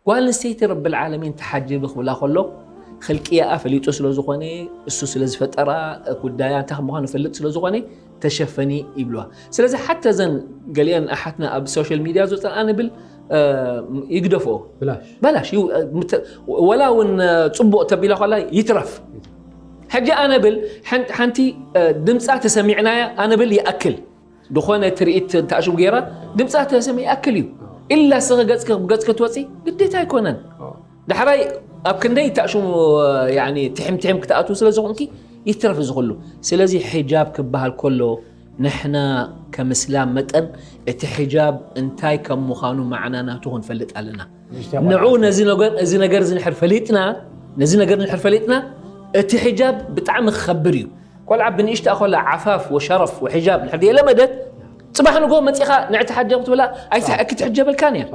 ጓል ኣንስተይቲ ረብል ዓለሚን ተሓጅቢ ክብላ ከሎ፣ ክልቅያኣ ፈሊጡ ስለ ዝኾነ፣ እሱ ስለ ዝፈጠራ፣ ጉዳያ እንታይ ከም ምዃኑ ፈልጥ ስለ ዝኾነ፣ ተሸፈኒ ይብልዋ። ስለዚ ሓታ እዘን ገሊአን ኣሓትና ኣብ ሶሻል ሚድያ ዝወፀን ኣነ ብል፣ እ፣ ይግደፍኦ። ብላሽ በላሽ ይው-፣ ምተ-፣ ወላ እውን፣ እ፣ ፅቡቕ ተቢላ ከላ ይትረፍ። ሕጂ ኣነ ብል ሓን-፣ ሓንቲ፣ እ፣ ድምፃ ተሰሚዕናያ ኣነ ብል ይኣክል። ዝኾነ ትርኢት እንተኣሽም ገይራ ድምፃ ተሰሚ ይኣክል እዩ። ኢላ ስኸ ገፅኪ ገፅኪ ትወፂ ግዴታ ኣይኮነን። ዳሕራይ ኣብ ክንደይ ተኣሽሙ፣ ያኒ ትሕም ትሕም ክትኣትዉ ስለ ዝኾንኪ ይትረፍ እዚ ኩሉ። ስለዚ ሒጃብ ክበሃል ከሎ ንሕና ከም እስላም መጠን እቲ ሒጃብ እንታይ ከም ምዃኑ ማዕና ናቱ ክንፈልጥ ኣለና። ንዑ ነዚ ነገር፣ እዚ ነገር እዚ ንሕር ፈሊጥና፣ ነዚ ነገር ንሕር ፈሊጥና፣ እቲ ሒጃብ ብጣዕሚ ክኸብር እዩ። ቆልዓ ብንእሽታ ኮላ ዓፋፍ ወሸረፍ ወሒጃብ ንሕር የለመደት፣ ፅባሕ ንጎ መፂኻ ንዕቲ ሓጀብ ክትብላ ኣይትሕ-፣ ኣይክትሕጀበልካን እያ።